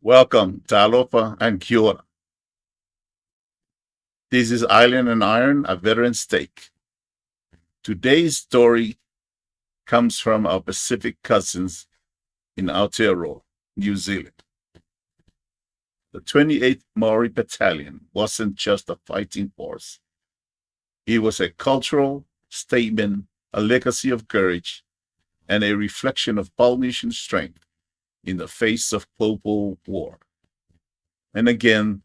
Welcome, Talofa and Kia ora. This is Island and Iron, a veteran's take. Today's story comes from our Pacific cousins in Aotearoa, New Zealand. The 28th Maori Battalion wasn't just a fighting force. It was a cultural statement, a legacy of courage, and a reflection of Polynesian strength in the face of global war. And again,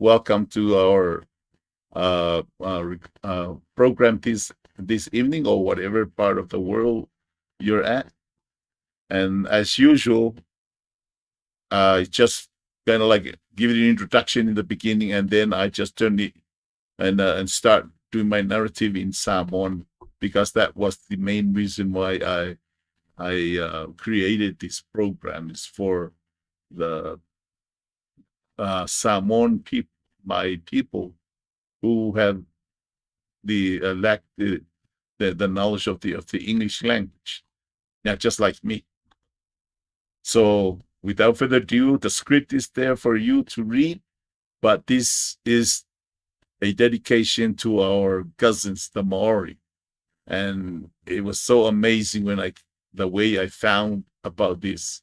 welcome to our program this evening or whatever part of the world you're at. And as usual, just kind of like give you an introduction in the beginning, and then I just turn it and start doing my narrative in Samoan, because that was the main reason why I created this program, is for the Samoan people, my people who have the lack the knowledge of the English language, not just like me. So without further ado, the script is there for you to read, but this is a dedication to our cousins, the Maori. And it was so amazing when the way I found about this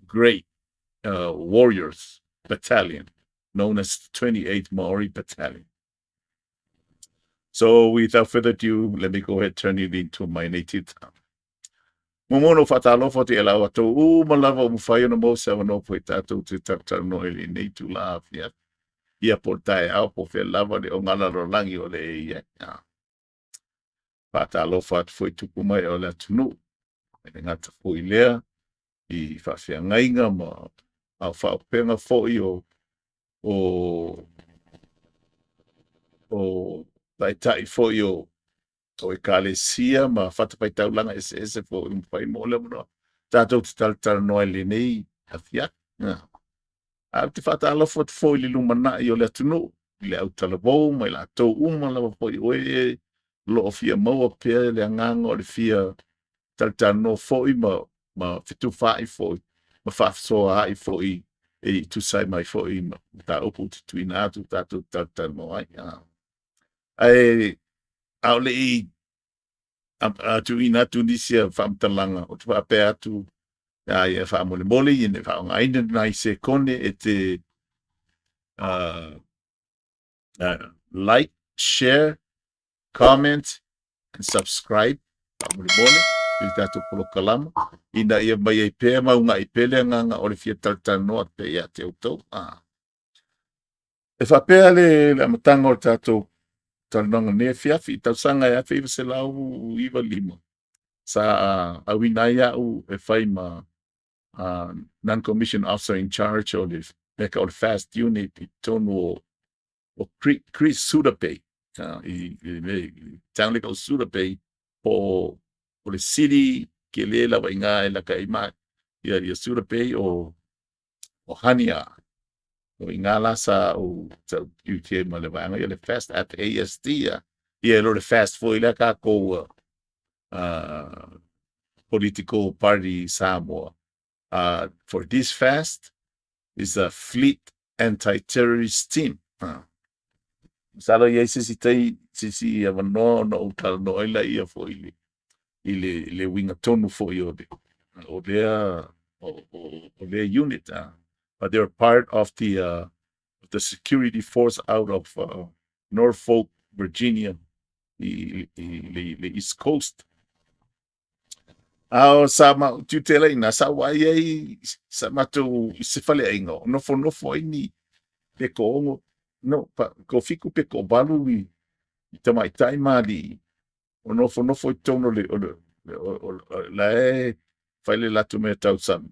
great warriors battalion known as 28th Maori Battalion. So without further ado, let me go ahead and turn it into my native tongue. Momono whātalofa te ela o tō u malava o mwhai ona mō se awano po i tātou te tautau no ele nei tū la awhia. Ia po tae au po whea lava le o ngana ro langi o le e ia. Whātalofa atu foi tupu mai o le atunu. E le ngata foi lea i whawhea ngainga ma au whaopenga foi o taitai foi o e kalesia ma whatapai taulanga ese ese fo i mwhai mo le muna. Tātou te talatala noa i le nei awhia. A te whātalofa atu foi le lumana i o le atunu. I le au talavou mai la tau uma lava foi o e lo o fia maua pea le anganga o le fia talatala noa foi ma whitu whai foi, ma whaasoa ai foi e tusai mai foi ma tā upu te tuina atu tātou talatala noa ai. Ai, au le i a tuina atu nisi a whaamtalanga o te whaapea atu a ia whaamole mole i ne whaongaina nai se kone e te like, share, comment and subscribe whaamole mole i le tātou polokalama ina ia mai ai pea maunga i pele nganga o le fia talatala noa te ia te autou. E whapea le amatanga o le tātou talanoanga nei fiafi i tausaga e 1995. Sa auina ai au e whai ma non-commissioned officer in charge o le meka o le fast unit i tonu o Chris Suda Bay. I town le o Suda Bay po o le city ke le lava i ngā e laka i ma ia Suda Bay o Hania. O i ngā la sa o sa UK ma le vaanga ia le fast FAST ia. Ia lo le fast foi le ka ko political party Samoa. For this fast is a fleet anti-terrorist team. Salo ia sisi tai sisi ia manoa no o tala no ila ia fo i le winga tonu fo i o le o lea o lea unit. But they're part of the security force out of Norfolk, Virginia, i le East Coast. A o sa ma tutele ina sa wa ai sa matou i se fale ainga nofo nofo ai ni pe ko ongo no pa ko fiku pe ko balu i tamaitai mali o nofo nofo i tonu le o le o la e fai le latu mea tau sami.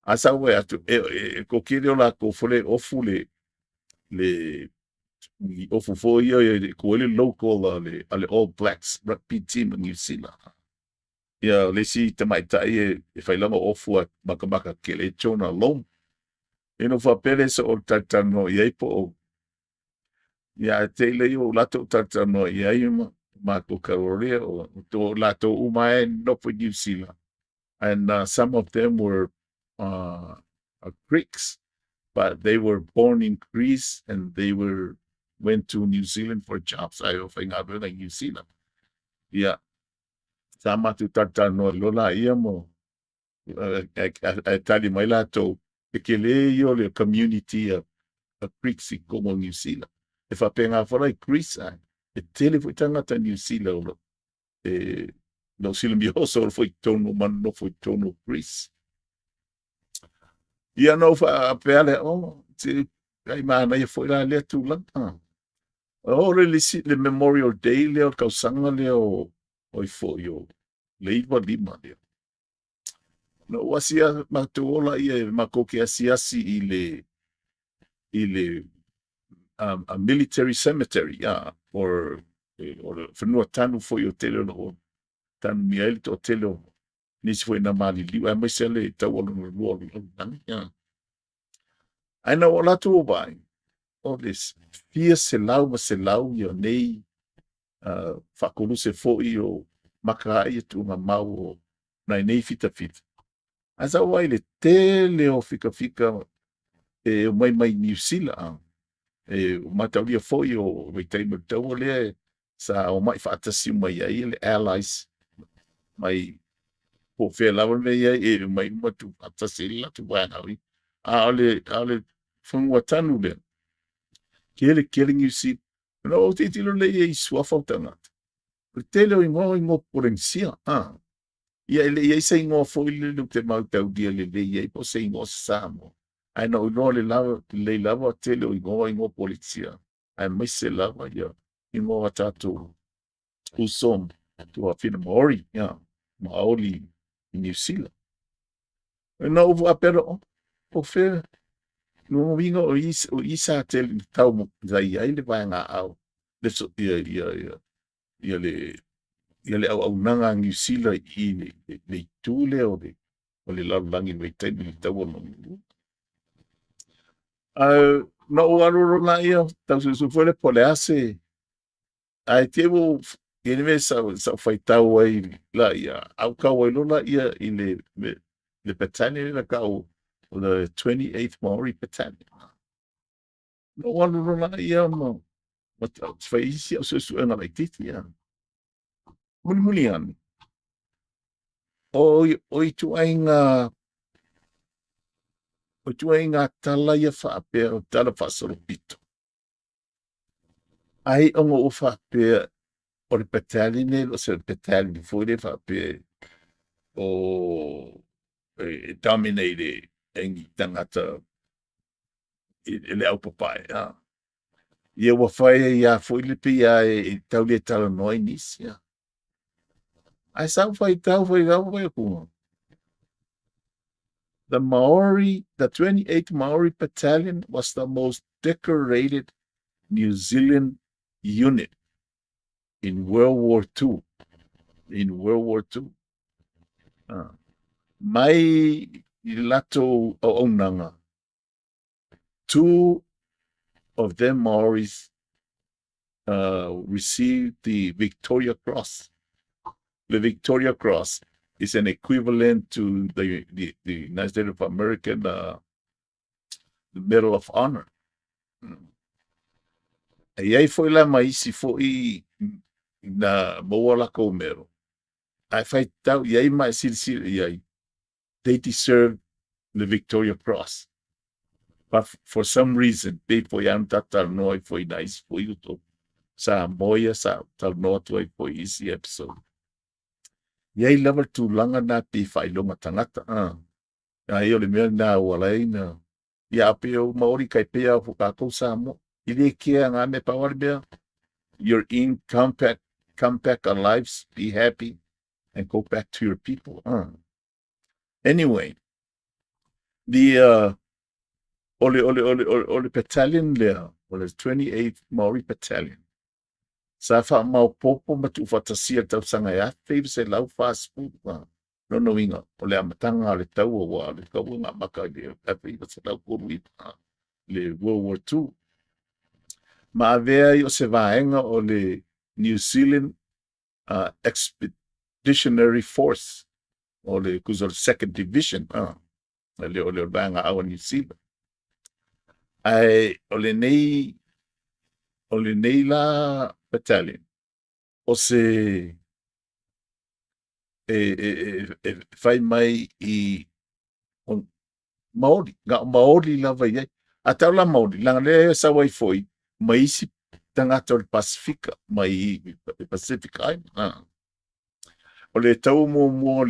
A sa ua atu e ko kere o la ko fole ofu le i ofu fo ia e ko ele local a le All Blacks rugby team in New Zealand. Ia, o le isi tamaitai e fai lava ofu a makamaka tele Jonah Lomu. Ia ona ou faapea lea so o le talatalanoa i ai po o ia ae te i lea ua latou talatalanoa i ai ma matou talanoa o latou uma e nofo i Niu Sila, and some of them were Greeks, but they were born in Greece and they were went to New Zealand for jobs, ae o faigaluega i Niu Sila. Ia, sa matou talatalanoa loa laia mo ae tali mai latou, e tele ia o le community a Greeks i totonu o Niu Sila. E faapena foi la i Greece ae e tele foi tagata Niu Sila o lo e lo silamia oso foi i totonu ma nonofo i totonu o Greece. Ia na ou faapea lea, oh, te ai manaia foi la lea tulaga. O le isi le Memorial Day lea o le tausaga lea o oi foi o le 95 lea. Na ou asia matou ola ia matou ke asiasi i le a military cemetery, yeah, or o le fanua tanu foi o tele o lo tanu mia ai le toatele o nisi foi na maliliu aemaise le taua lona lua o le lalolagi, yeah. Ae na ou latou vaai o le fia selau ma selau ia nei faakoluse foi o maka ai e tuugamau o nai nei fitafita. Ae sa ou vaai i le tele o fikafika e omai mai Niu Sila a. E mataulia foi o vaitaimi o le taua lea sa omai faatasi uma i ai le Allies mai po o fea lava le mea i ai e omai uma tuufaatasi ai le latou vaega. A o le fanua tanu lea, tele tele Niu Sila. Na ou tilotilo lea i suafa o tagata. O le tele o igoa o igoa Polenisia. Ah. Ia e le i ai se igoa foi lele ou te maitaulia lelei ai po o se igoa o se Samoa. Ae na ou iloa le lava, lelei lava tele o igoa igoa Polenisia. Aemaise lava ia igoa a tatou uso tuafafine Maori, ia, Maori i Niu Sila. Na ou faapea loa, oh, po o fea lona uiga o i sa tele tau ai le vaega au le so, ia, ia, ia, ia le ia le auaunaga a Niu Sila i le itu lea o le lalolagi i le vaitaimi i le taua lona lua. Ae na ou alu loa laia tau suesue foi lea po o le a se ae te i ua i ai le mea sa ou faitau ai laia, au tau ai loa laia i le battalion lea tau o le 28th Maori Battalion. Na ou alu loa laia ma fai isi au suesuega laitiiti ia. Mulimuli ane, o ituaiga tala ia faapea o tala faasolopito. Ai ona ua faapea o le battalion e le o se battalion foi lea faapea o e dominate e ni tagata i le aupapae. Ah. Ia ua fai ai lava foi le pei lava e tau le talanoa i nisi. Ah. Ae sa ou faitau faitau fai atu. The 28th Maori Battalion was the most decorated New Zealand unit in World War II. In World War II. Ah. Mai i latou auaunaga, two of them Maoris received the Victoria Cross. The Victoria Cross is an equivalent to the United States of American the Medal of Honor. E i ai foi la ma isi foi na maua latou medal. Ae faitau i ai ma e silasila i ai, they deserve the Victoria Cross. But for some reason, pei foi lava ona tatou talanoa ai foi na isi foi uso Samoa ia sa talanoa atu ai foi i isi episode. I ai lava le tulaga na pei faailoga tagata. Ah. Ai o le mea lena ua ala ai na ia a pei o Maori kai pei a o tatou Samoa. I le kea ngā mea pau a le mea. You're in, come back alive, be happy, and go back to your people. Anyway, the o le battalion lea, o le 28th Maori Battalion. Sa faamaopoopo ma tuufaatasia i le tausaga e 1940. Lona uiga, o le amataga o le taua, aua o le taua na amata i le 1939, le World War II. Ma avea ai o se vaega o le New Zealand Expeditionary Force, o le tusa o le Second Division, e le o le vaega au a Niu Sila. Ae o lenei la battalion, o se e fai mai i o Maori, na o Maori lava i ai. A tau la Maori, leaga lea e sau ai foi ma isi tagata o le Pasefika, mai Pacific Island. O le taua muamua o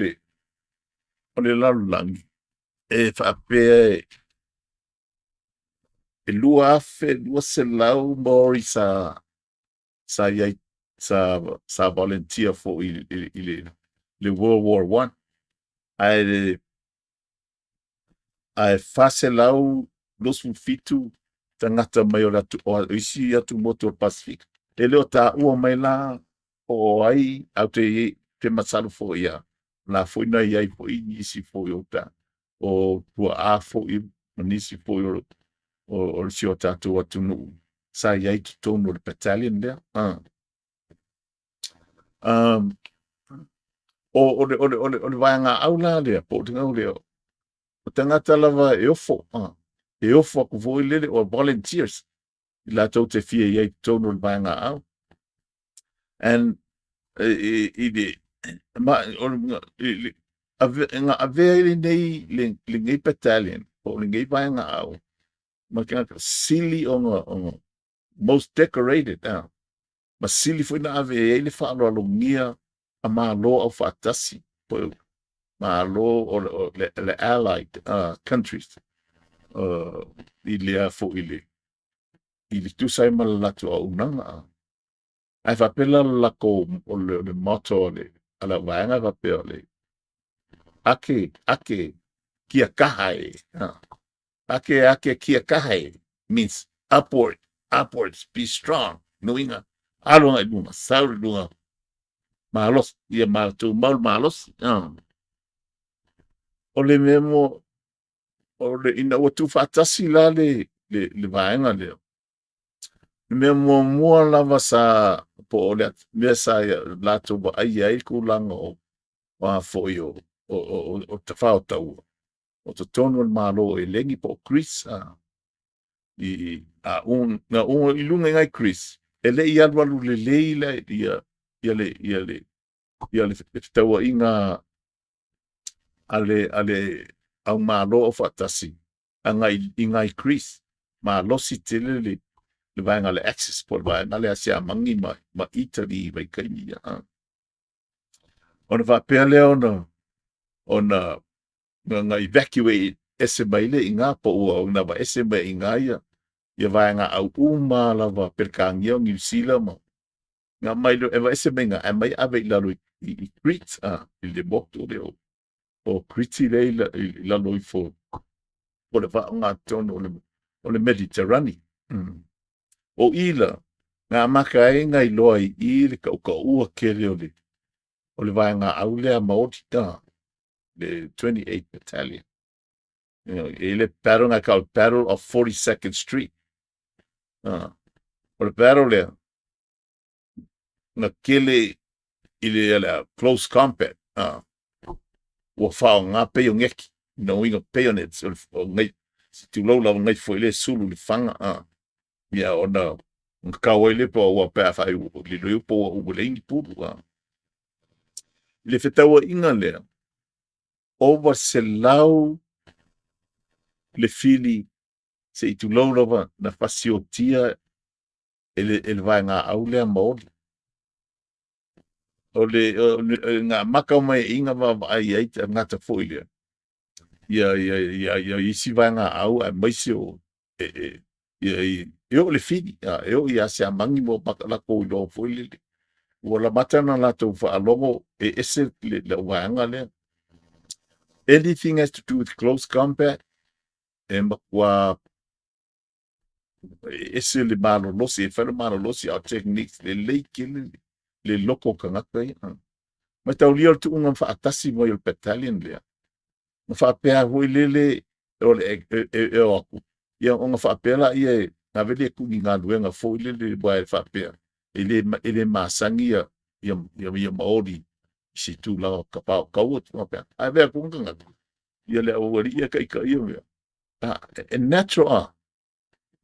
le lalolagi, e faapea e 2,200 Maori sa i ai sa volunteer foi i le World War I. Ae 427 tagata mai o le atu, o isi atumotu o le Pasefika. E le o taua mai la po o ai, ae ou te masalo foi ia, la foi na i ai foi nisi foi o ta o tuaa foi ma nisi foi o si o tatou atunuu sa i ai i totonu o le battalion lea. O le vaegaau la lea, po o le gau lea, o tagata lava e ofo, e ofo atu foi lele o volunteers, i latou te fia i ai i totonu o le vaegaau. And i le ma o le na avea ai lenei battalion, po o lenei vaegaau, ma tagata sili ona most decorated, ma sili foi na ave ai le faaaloalogia a Malo aufaatasi, po o Malo o le allied countries, i lea foi i le tusa ai ma le latou auaunaga. Ae faapea la le latou o le motto a le vaega faapea o le ake ake kia kaha e. Ake ake kia kaha e means upward, upwards, be strong. No uiga, alo agai i luga, sau i luga, malosi, ia tumau le malosi. O le mea mo o le ina ua tuufaatasi la le vaega lea, le mea muamua lava sa po o le mea sa latou vaaia ai tulaga o a foi o tafao taua, o totonu o le Malo o Eleni po o Greece. I a na i luga i nai Greece, e le i alualu lelei le ia ia le ia le ia le fetauaiga a le aumalo aufaatasi agai i nai Greece. Malosi tele le vaega o le Axis po o le vaega lea a Siamani ma Italy i vaitaimi ia. Ona faapea lea ona na evacuate ese mai le i ngā po ua na ese mai i ngā ia vaega au uma lava Peretania o Niu Sila ma nga mai e ese mai ngā e mai ave i lalo i Crete, i le motu lea o Crete lea i lalo ifo o le faaaogatonu o le Mediterranean. O i la, na amata ai na iloa i le kaukaua tele o le vaega au lea Maori, le 28 Battalion. I le battle na called Battle of 42nd Street. O le battle lea, na tele i le close combat. Ua faaaoga peiogeti, na uiga bayonets, o ngai, se tulou lava ngai foi le sulu le faga. Ia ona na kau ai le po ua pe a fai lilo po ua ua leai ni pulu. I le fetauaiga lea, ova 100 le fili se i tulou lava na fasiotia e le vaega au lea Maori. O le na maka mai inga vaavaai ai tagata foi lea. Ia isi vaega au aemaise o ia e oo le fili, e oo ia Siamani mo latou iloa foi lele. Ua lamata na latou faalogo e ese le vaega lea. Anything has to do with close combat, e matua. E ese le malolosi, e fai le malolosi, a o techniques lelei tele le loto o tagata ia. Mataulia o le tuuga faatasi mai o le battalion lea, ma faapea foi lele o le e o atu ia ona faapea laia e ave le tui galuega foi lele, aua e faapea e le masani ia Maori i se tulaga o tapa o taua faapea. Ae avea atu tagata ia le aualii ia taitaia mea e natural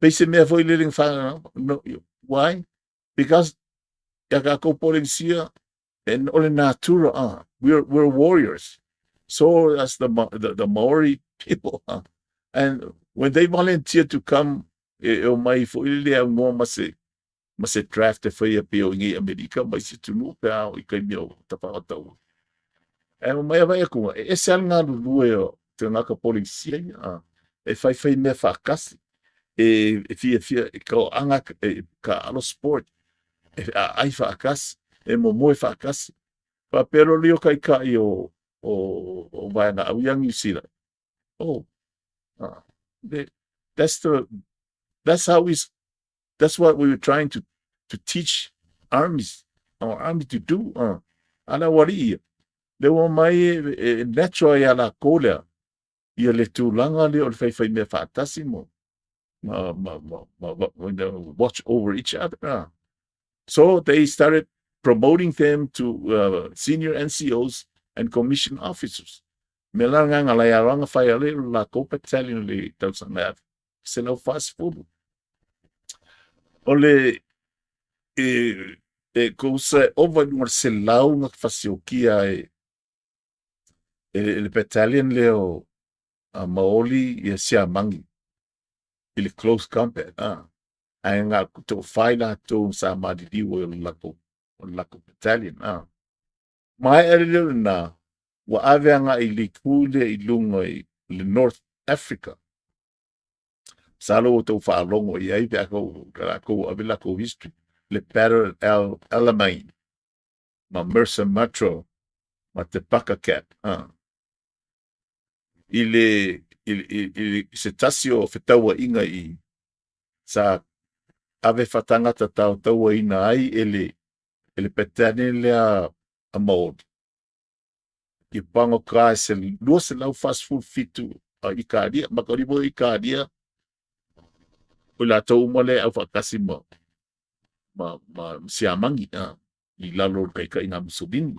pei se mea foi lele na no, why? Because ia tatou Polenisia and o le natura we're warriors, so as the Maori people and when they volunteer to come e o mai foi lele aunoa ma se draft e faia pei o i Amerika mai se atunuu pe a o i taimi o tafagatau e mai avai atu e ese lava le galulue o tagata Polenisia ia e faifai mea faatasi e fiafia e toaga e taalo sport e aai faatasi e momoe faatasi faapea loa lea o taitai o vaega au ia Niu Sila oh that's how we that's what we were trying to teach armies our army to do ala wali ia le ua mai e natural ia lakou lea ia le tulaga lea o le faifai mea faatasi mo ma watch over each other. So they started promoting them to senior NCOs and commissioned officers. Me la nganga la ia ranga fai ale la ko battalion le tausaga 140. O le e kousa ova i luga o le 100 na fasiokia e le battalion lea o a Maoli ia siamagi i le close combat ae na toafai latou sa maliliu ai o le latou battalion. Maea le leo lena ua ave agai i le itu lea i luga i le North Africa. Masalo ua outou faalogo i ai pe a lakou ave lakou history le Battle at El Alamein ma Mersa Matruh ma Te Gap i se tasi o fetauaiga i sa ave faatagata taotauaina ai e le battalion lea a Maori i pagota e se 247 a Ikaria makauli foi Ikaria o latou uma lea e aufaatasi ma siamagi i lalo o le taitaiga a Mussolini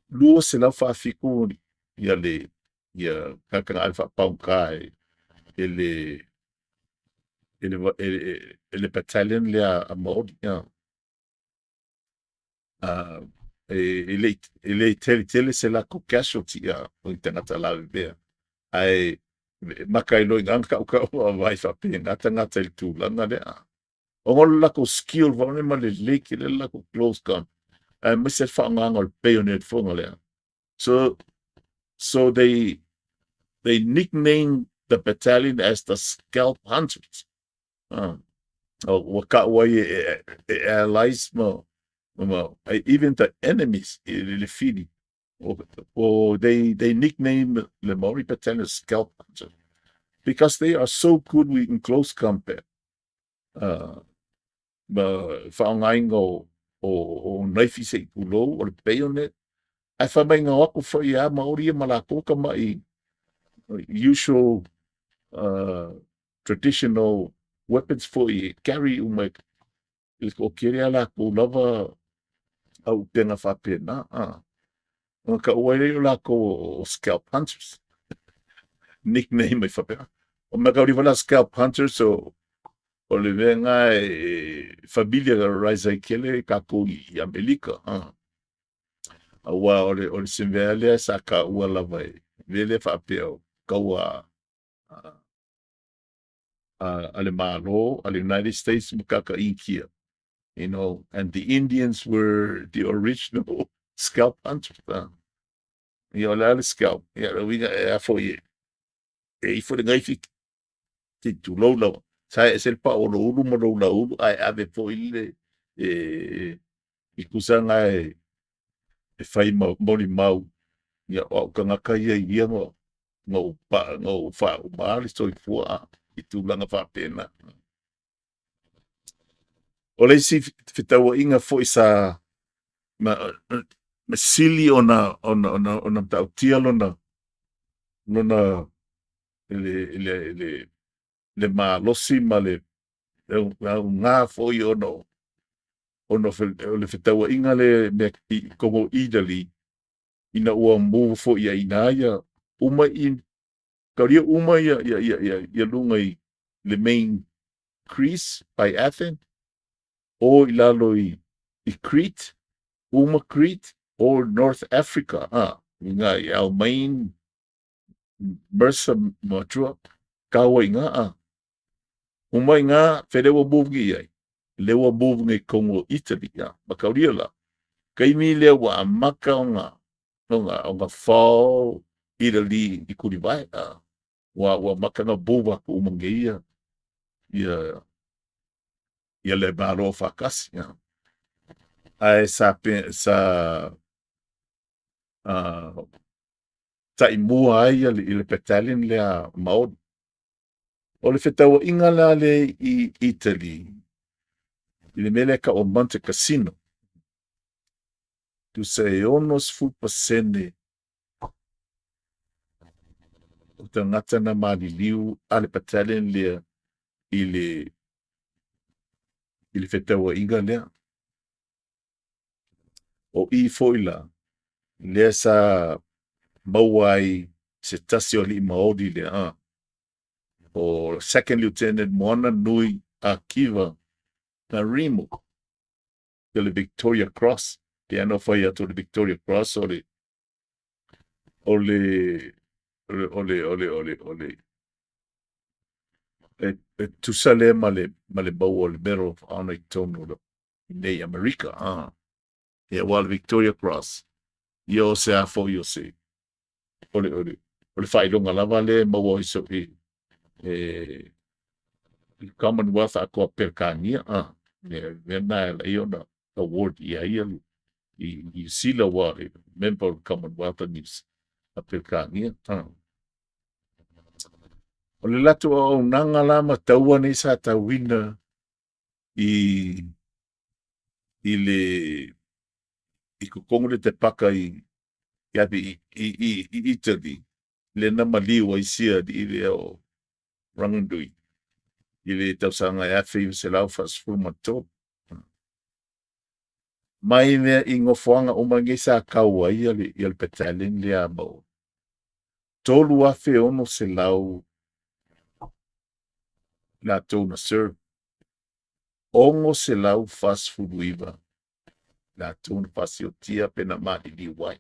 247 ia le ia tagata na ave faapagota e le battalion lea a Maori e le tele tele se latou casualty o i tagata lavevea ae maka ai loa i ina tautau vai faapena tagata i le tulaga lea ona o le latou skill foi ma lelei tele le latou close combat aemaise le faaaogaina o le bayonet foga lea. So they nicknamed the battalion as the Scalp Hunters. Ua kau ai e allies ma even the enemies i le fili o they nickname le Maori battalion Scalp Hunters because they are so good with in close combat ma faaaogaina o naifi se i tulou o le bayonet ae fai mai na o atu foi a Maori ia ma latou tama'i usual traditional weapons foi e carry uma i le toatele a latou lava aupega faapena ona taua ai lea o latou o Scalp Hunters nickname ai faapena. O mea kauli la Scalp Hunters o le mea lena e familiarize ai tele tatou i Amerika aua o le se mea lea sa taua lava e mea lea faapea o taua a le Malo a le United States ma kaka Inkia and the Indians were the original scalp hunters. Ia o le a le scalp ia le uiga e a foi e ifo le gaifi te tulou lava sa e ese le pao o lou ulu ma lou laulu ae ave foi le e i tusaga e fai ma molimau ia o au tagata ia ia na ou pa na ou faauma le soifua. i tulaga faapena. O le isi fetauaiga foi sa ma, ma sili ona ona ona ona matautia lona lona le le le le malosi ma le augā foi ona ona o le fetauaiga lea mea i totonu o Italy ina ua move foi i ai i ina ia uma i taulia uma ia ia ia ia ia luga i le main Greece by Athens o i lalo i i Crete, uma Crete o North Africa a i ina i Almain, Mersa Matruh, taua i ina a. Uma i ina fea lea ua move nei i ai? Lea ua move nei i totonu o Italy a. Mataulia la, taimi lea ua amata ona ona ona fall Italy i Tulivae a. Ua ua amata ona move atu uma nei ia ia ia le Malo Aufaatasi a. Ae sa pe sa taimua ai i le battalion lea Maori. O le fetauaiga la lea i Italy i le mea lea e tau o Monte Cassino, tusa e 60% o tagata na maliliu a le battalion lea i le i le fetauaiga lea. O i foi la lea sa maua ai se tasi o alii Maori lea a o Second Lieutenant Moana Nui Akiva Ngarimu o le Victoria Cross. Pei lava ona fai atu o le Victoria Cross o le o le o le o le o le o le e, e tusa lea ma le ma le maua o le Medal of Honor i totonu o nei Amerika. Ah. Ia aua o le Victoria Cross, ia o se a foi o se o le o le o le faailoga lava lea e maua i so i e i Commonwealth atoa Peretania ah. Le mea lena e ala ai ona award ʻia ai ia i Niu Sila ua member o le Commonwealth a Niu a Peretania ah. O le latou auaunaga la ma taua nei sa tauina i i le i totonu le tepaka i i i i i Italy lea na maliu ai sia alii lea o Ranginui i le tausaga e 1943. Mai mea i nofoaga uma nei sa tau ai ia le, ia le battalion lea a Maori. 3,600 latou na serve. 649 latou na faasiotia pe na maliliu ai.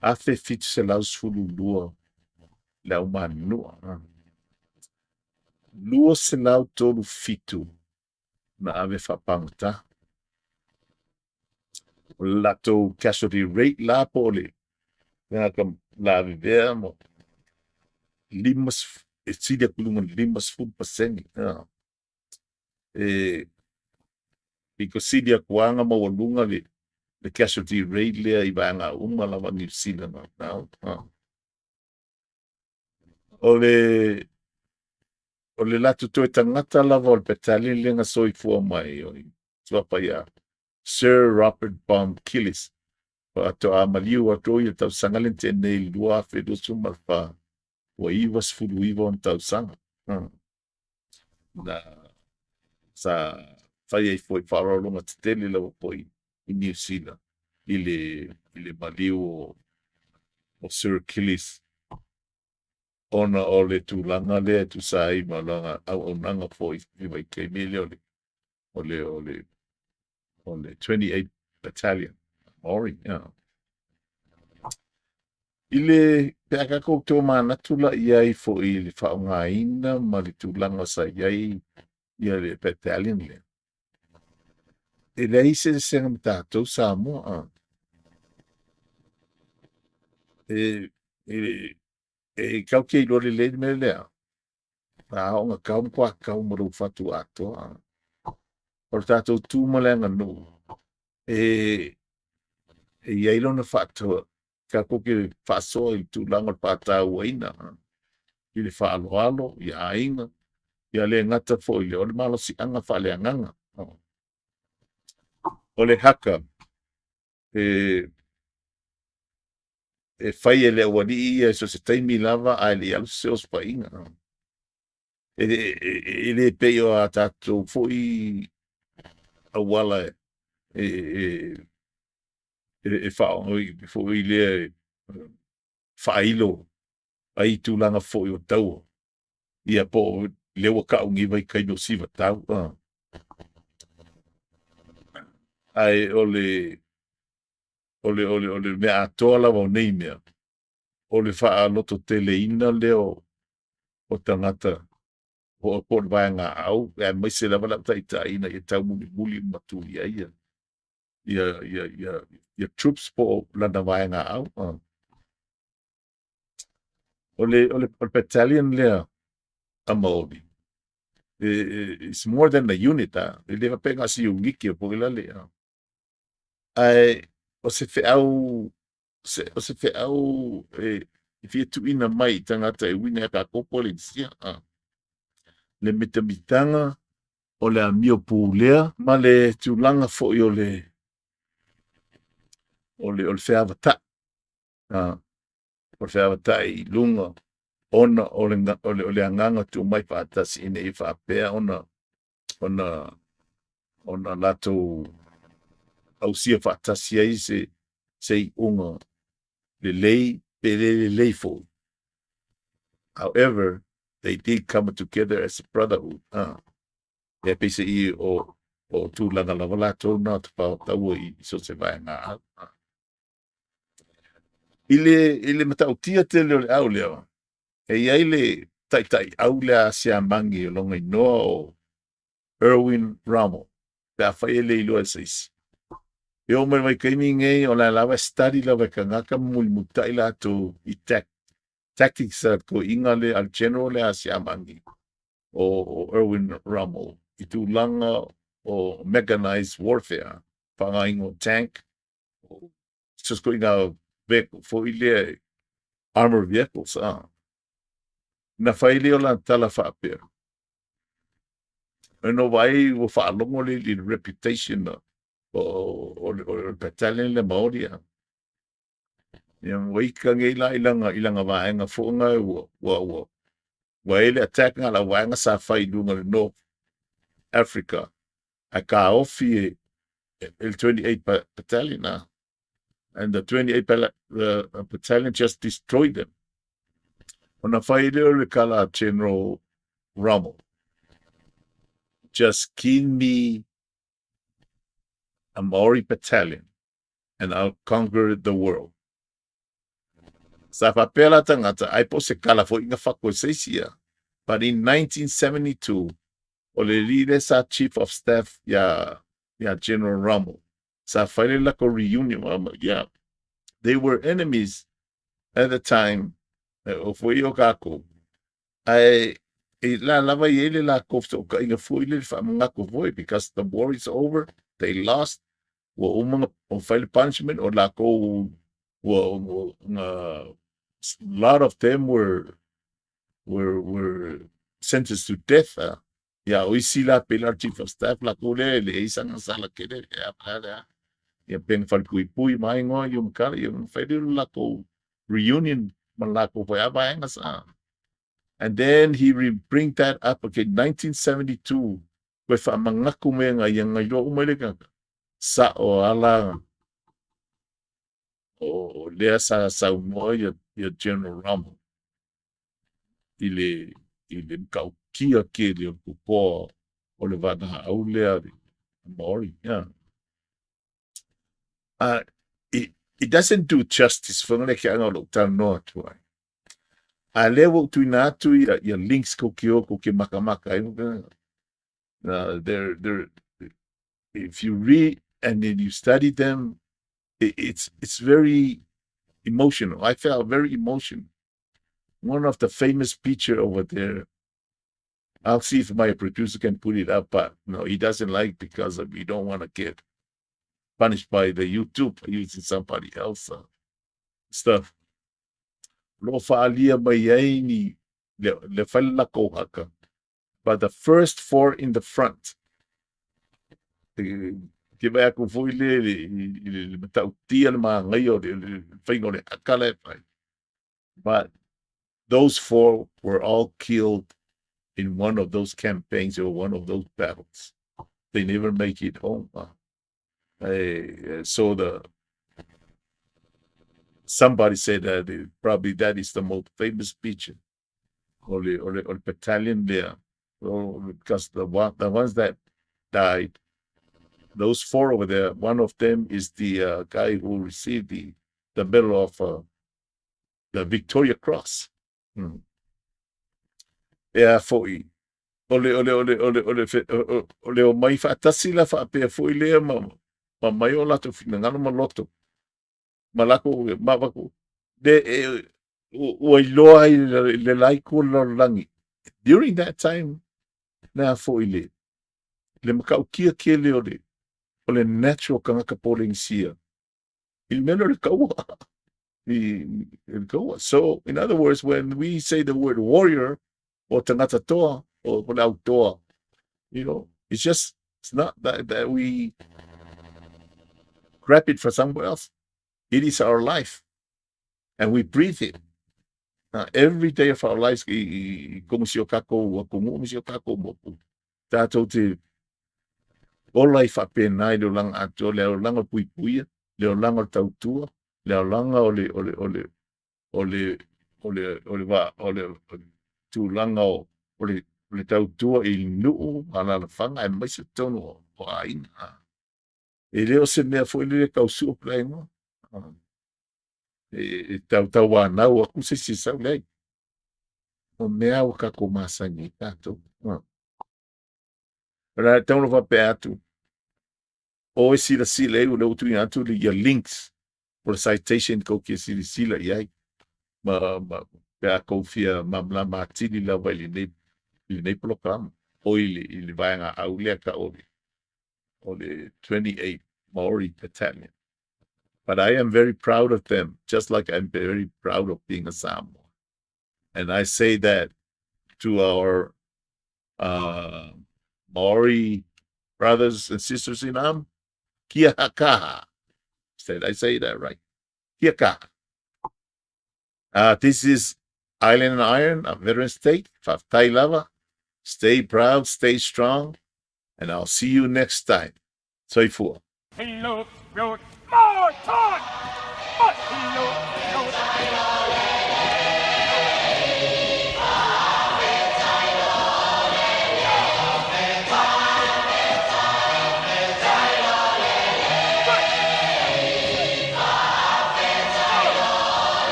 1,712 le au manunua. 237 na ave faapagota. O le latou casualty rate la po o le tagata lavevea ma lima e sili atu i luga i le 50%. E pito sili atu lava ona maualuga le le casualty rate lea i vaega uma lava Niu Sila na. O le o le latou toe tagata lava o le battalion lea na soifua mai o le suafa ia Sir Robert Bomb Gillies faatoa maliu atu o ia tausaga lea na tea nei i le 2024 ua 99 ona tausaga. Na sa fai ai foi faaaloaloga tetele lava foi i Niu Sila i le i le maliu o o Sir Gillies ona o le tulaga lea e tusa ai ma lana auaunaga foi i vaitaimi lea o le o le o le o le 28 Battalion Maori. Yeah. I le pe a tatou tomanatu la i ai foi i le faaaogaina ma le tulaga sa i ai ia le battalion lea, e leai se eseesega ma tatou Samoa. A. E, e, e tatou te iloa lelei le mea lea. A oo ina tau matua tau ma lou fatu atoa. O le tatou tu ma le aganuu, e, e i ai lona faatoa, tatou te faasoa i le tulaga o le faatauaina. i le faaaloalo i aiga, ia le gata foi i lea o le malosiaga faaleagaga. O le haka e e fai e le aualii ia i so o se taimi lava ae le i alu se osofaiga. E le pei o a tatou foi auala e faaoga foi lea e faailo ai tulaga foi o taua, ia po o lea ua tau nei vaitaimi o sivatau. Ae o le mea atoa lava o nei mea, o le faalototeleina lea o tagata po o le vaega au aemaise lava le au taitai ina ia taumulimuli ma tuu i ai ia troops po o lana vaega au. O le battalion lea a Maoli, it's more than a unit, e le faapea na o se iunite foi lale, ae o se feau e fia tuuina mai i tagata e uiga ia tatou Polenisia, le mitamitaga o le amio pulea ma le tulaga foi o le feavatai, o le feavatai i luga ona o le agaga tumai faatasi ina ia faapea ona latou ausia faatasi ai se iuga lelei pe le lelei foi. However, they did come together as a brotherhood. Ia peiseai o tulaga lava latou na o tafao taua i so o se vaega au. I le matautia tele o le au lea, e i ai le taitaiau lea a Siamani o lona igoa o Erwin Rommel, pe afai e le iloa e se isi. E oo mai i le vaitaimi lenei o la e lava e study lava e tagata ma mulimulitai latou i tactics a le toeaina lea a le general lea a Siamani o Erwin Rommel i tulaga o mechanized warfare, faaaogaina o tank, so o se ituaiga vehicle foi lea, armor vehicles. Na fai lea o lana tala faapea, ona ou vaai ua faalogo le i le reputation o le battalion lea Maori. Ia ua ita nei la i lana vaega foi na ua i ai le attack na a le auvaega sa fai i luga o le North Africa ae taofi e le 28 Battalion. And the 28 Battalion just destroyed them. Ona fai lea o le tala a General Rommel, "Just give me a Maori battalion and I'll conquer the world." Sa faapea la tagata ai po o se tala foi na fatu e se isi ia. But in 1972, o le alii lea sa chief of staff ia General Rommel, sa fai le latou reunion. Yeah, they were enemies at the time, o foi o tatou. Ae e la lava i ai le latou fesootaiga foi lea le faamanatu foi because the war is over, they lost, ua uma ona fai le punishment o latou ua a lot of them were sentenced to death. Ia o isi la pei la chief of staff latou lea e leai sana sala tele e a lea. Ia pe na falepuipui ma igoa i o makala ia ona fai lea o le latou reunion ma latou foi a vaega sa. And then he bring that up again 1972 koe faamanatu mea na ia na iloa uma i le tagata. Sa o ala o lea sa saunoa ia General Rommel i le matautia tele o le totoa o le valaau lea Maori. Yeah. It doesn't do justice foi le ke anga o lou talanoa atu ai. A lea ua ou tuuina atu ia links kou ke o kou ke makamaka ai. If you read and then you study them, it's very emotional. I felt very emotional. One of the famous picture over there, I'll see if my producer can put it up, but no, he doesn't like because we don't want to get punished by the YouTube using somebody else stuff. Lo faalia mai ai ni Le fai le lakou haka. But the first four in the front. Ke vai aku foi le i le matautia le māngaia o le faiga o le haka la e fai. But those four were all killed in one of those campaigns or one of those battles. They never make it home. So the somebody said that probably that is the most famous picture o le battalion there. Oh, because the ones that died, those four over there, one of them is the guy who received the medal of the Victoria Cross. Ea foi. O le o mai faatasi la faapea foi lea ma mai o latou finagalo ma loto. Ma lako ma vaku le e, ua iloa ai le laiku o le lalolagi. During that time, na foi le matautia tele o le natural tagata Polenisia. I le mea lea o le kaua. I le kaua. So, in other words, when we say the word warrior or tagata toa or le au toa, it's not that we grab it from somewhere else. It is our life. And we breathe it. Every day of our lives, i komu si o kākou atunuu ma si o kākou moku. Tātou te ola i faapena i le olaga atoa, le olaga o le puipuia, le olaga o le tautua, le olaga o le tulaga o le tautua i nuu ma alaalafaga aemaise totonu o aiga. E le o se mea foi lele tausua pe la igoa. E tautauanau aku se isi e sau leai. O mea ua kākou masani ai tatou. O le a tatau ona faapea atu, o e silasila ai o lea ua tuuina atu ia links o le citation kou te silasila i ai. Ma pe a kou fia malamalama atili lava i lenei polokalama. O i le vaega au lea ka o le 28 Maori Battalion. But I am very proud of them, just like I'm very proud of being a Samoan. And I say that to our Maori brothers and sisters in arms, kia kaha. Said I say that right? Kia kaha. This is Island and Iron, a Veteran State. Faafetai lava. Stay proud, stay strong, and I'll see you next time. Soifua. He looked, wrote, more talk!